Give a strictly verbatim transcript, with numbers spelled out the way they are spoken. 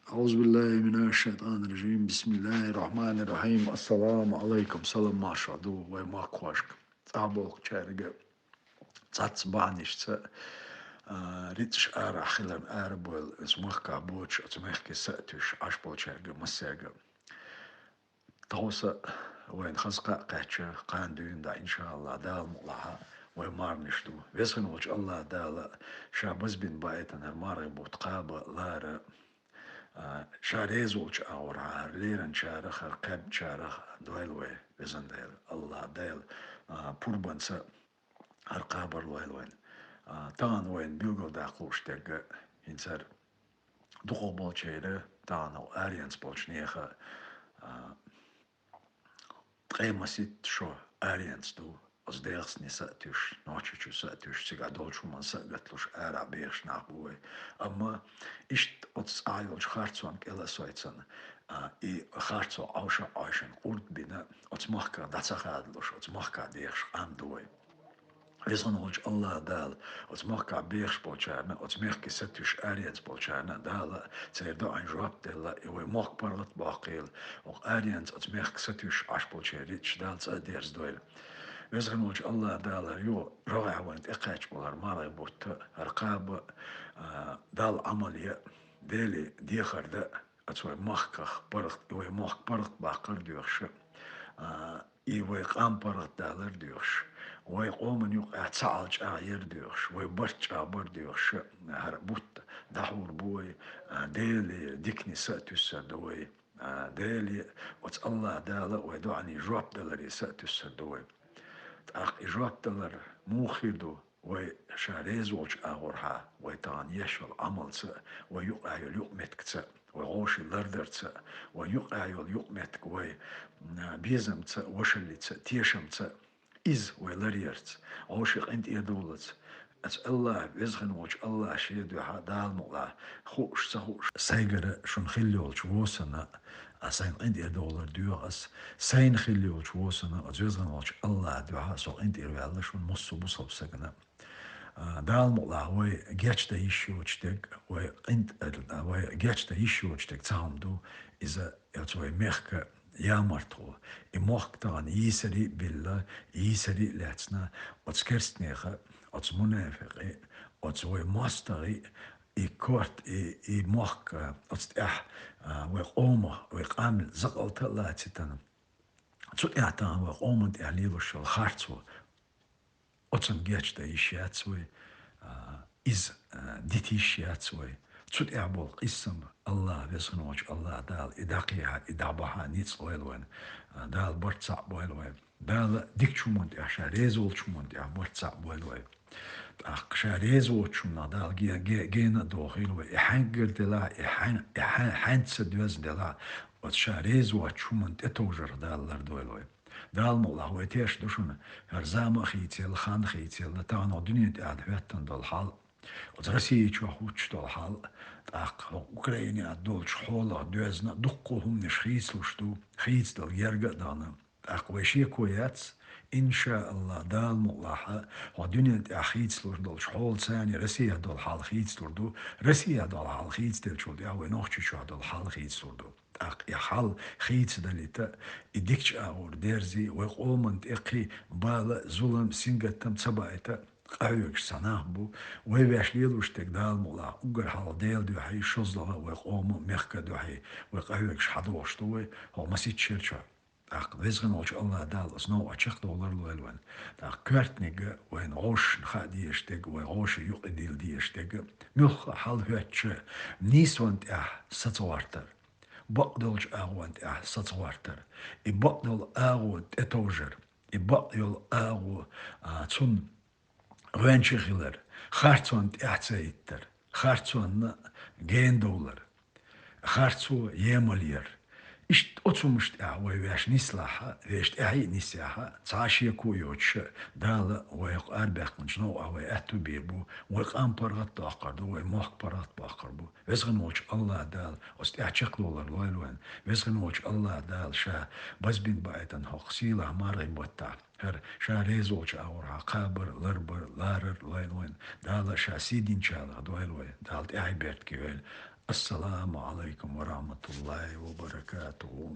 أعوذ بالله من الشيطان الرجيم. بسم الله الرحمن الرحيم. السلام عليكم. Салам-маршо ду вай махкахошка. ЦӀагӀа болчаьрга цхьацца бахьанашца, а, рицкъаш арахь хиларна арабойла, оцу махкахь боцуш, оцу мехкан са а туьйсуш Ӏаш болчаьрга массаьрга. Тховса вайна хаза кхаъ кхаьчча, кхана дуьйна дӀа, иншааллахӀ, Дала мукъалахь, вай марханаш ду. Веза хинна волчу АллахӀ Дала ша базбина баийтина хӀара мархий бутт кхаба, лара, а, ша реза волчу агӀор хӀара леринчарах, хӀара кхаьбначарах дойла вай, везан Дела, АллахӀ Дела, а, пурбанца хӀара кхабар лойла вайна. А, тахана вайна билгалдаккха лууш дерг хӀинца хӀара дукхах болчеран, тахана хӀокху аренца болчу нехан, а, ткъе масийтта шо аренца ду. Оцу дехцане са а туьйсуш, Нохчийчу са а туьйсуш, цигахь долчу хӀуманна са а гаталуш, арахь бехаш нах бу вай. Амма иштта оцу цӀахь йолчу харцонна кӀел а сойцана, а, и харцо Ӏовша а Ӏовшина, къурд а бина, оцу махках дӀа ца хадалуш, оцу махкахь дехаш къам ду вай. Веза хинна волчу АллахӀ Дала оцу махкахь бехаш болчарна, оцу мехкан са туьйсуш аренца болчарна Дала церан доӀанна жоп делла, и вай мохк паргӀат а боккхийла, хӀокху аренца оцу мехкан са туьйсуш Ӏаш болчеран рицкъаш Дала цӀа а дерзадойла. Веза хинна волчу АллахӀ Дала хӀара юха рогӀехь вайна тӀекхаьчна болу хӀара мархий бутт а, хӀара кхаба а, а, Далла Ӏамал ян а, Деле дехар дан а, оцу вай махках паргӀат, вай мохк паргӀат баккхар а доьхуш, а, и вай къам паргӀатдалар а доьхуш, вай къоман юкъахь цхьаалла чӀагӀъяр а доьхуш, вай барт чӀагӀбар а доьхуш, хӀара бутт дӀахьур бу вай, а, Деле дикане са а туьссур ду вай, а, Деле оцу АллахӀ Дала вай доӀанна жоп даларе са а туьссур ду вай. ТӀаккха и жоп далар муха хир ду? Вай ша реза волчу агӀорхьа, вай тахана еш йолу Ӏамалца а, вай юкъахь йолу юкъаметтигца а, вай гӀовший лардарца а, вай юкъахь йолу юкъаметтиг вай, м, безамца а, вошаллица а, тешамца а, иза вай ларъярца, гӀовший къинтӀера довлаца. Аса АллахӀ, веза хинна волчу АллахӀ шен дуьхьа Дала мукъалахь, хууш ца хууш, сайгара шуна хилла йолчу вон санна, а, сайна къинтӀера довлар доьху ас, сайна хилла йолчу вон санна, оцу веза хинна волчу АллахӀ дуьхьа со къинтӀера ваьлла шуна, массо а бусалба стагана. А, Дала мукъалахь, вай гечдан йиш йоцуш дерг, вай къинтӀера, вай гечдан йиш йоцуш дерг цхьа хӀума ду, иза оцу вай мехкан ямартло. И мохк тахана йийсаре а билла, йийсаре а лаьцна, оцу керстанеха, оцу мунафикъе, оцу вай мостагӀе, и корта, и, и мохк, а, оцу тӀехь, а, вай къомах, вай къам закъалта а лацийтина. Цу тӀехь тахана вай къоман тӀехь лелош йолу харцо. Оцунна гечдан йиш яц вай, а, иза, а, дита йиш яц вай. Цу тӀехь болу къийсам АллахӀ, веза хинна волчу АллахӀ Дала и дӀакхехьа, и дӀабахьа ницкъ лойла вайна. А, Дала барт цхьаъ бойла вайна. Дала дикачу хӀуманна тӀехь, ша реза волчу хӀуманна тӀехь барт цхьаъ бойла вайна. ТӀаккха ша реза воцучунна Дала ге-, ге-, гена а дохийла вай. И хьаьнгара делахь, и хьаьн-, и хьаьн-, хьаьнца доьзна делахь, оцу ша реза воцучу хӀуманна тӀетовжарх Дала лардойла вай. Дала мукъалахь, вай тешна ду шуна, хӀара зама а хийцаелла, хан а хийцаелла, тахана хӀокху дуьнен тӀехь хӀоьттина долу хьал, оцу Россия чохь хӀуттуш долу хьал, тӀаккха хӀокху Украине а долчу хьолах доьзна дуккха а хӀуманаш хийцалуш ду, хийцадала герга а дахана. ТӀаккха вай шеко яц, иншааллахӀ, Дала мукъалахь, хӀокху дуьнен тӀехь хийцалуш долчу хьолаца Россия долу хьал хийцалур ду, Россия долу хьал хийцаделлачул тӀехь вай Нохчийчохь долу хьал хийцалур ду. ТӀаккха и хьал хийцадалийта, и дикачу агӀор дерзий, вай къоманна тӀе кхин бала, зулам, сингаттам ца баийта къахьоьгуш цхьа нах бу. Вай ваьш лелош дерг Дала мукъалахь, уггар хьалха Делан дуьхьий, шозлагӀа вай къоман, мехкан дуьхьий, вай къахьоьгуш хьадогӀуш ду вай хӀокху масийтта шера чохь. ТӀаккха веза хинна волчу АллахӀ Дала оцу новкъа чекхдовлар лойла вайна. ТӀаккха коьртаниг а вайна гӀовшашна хаа дезаш дерг а, вай гӀовший юкъа дилла дезаш дерг а, муьлхха а хьал хӀоьттича, нийсонна тӀехь сацагӀортар, бакъдолчу агӀонна тӀехь сацагӀортар, и бакъдолу агӀо тӀетовжар, и бакъ йолу агӀо, а, цунна гӀоьнча хилар, харцонна тӀаьхьа ца хӀиттар, харцонна гена довлар, харцо емал яр. Иштта оцу хӀуманаш тӀехь вай ваьш нислахь а, вешан тӀаьхье а нисъяхь а, цхьа а шеко а йоцуш а, Дала вай хӀокху арабаьккхинчу новкъахь вай аьтту бийр бу, вай къам паргӀат а доккхур ду, вай мохк паргӀат а боккхур бу. Веза хинна волчу АллахӀ Дала оцу тӀехь чекхдовлар лойла вайна. Веза хинна волчу АллахӀ Дала ша базбина баийтина хӀокху сийлахь мархий баттахь, хӀара ша реза волчу агӀорхьа кхабар, ларбар, ларар лойла вайна. Дала ша сий динчарах дойла вай. Дала тӀаьхье беркате йойла. السلام عليكم ورحمة الله وبركاته.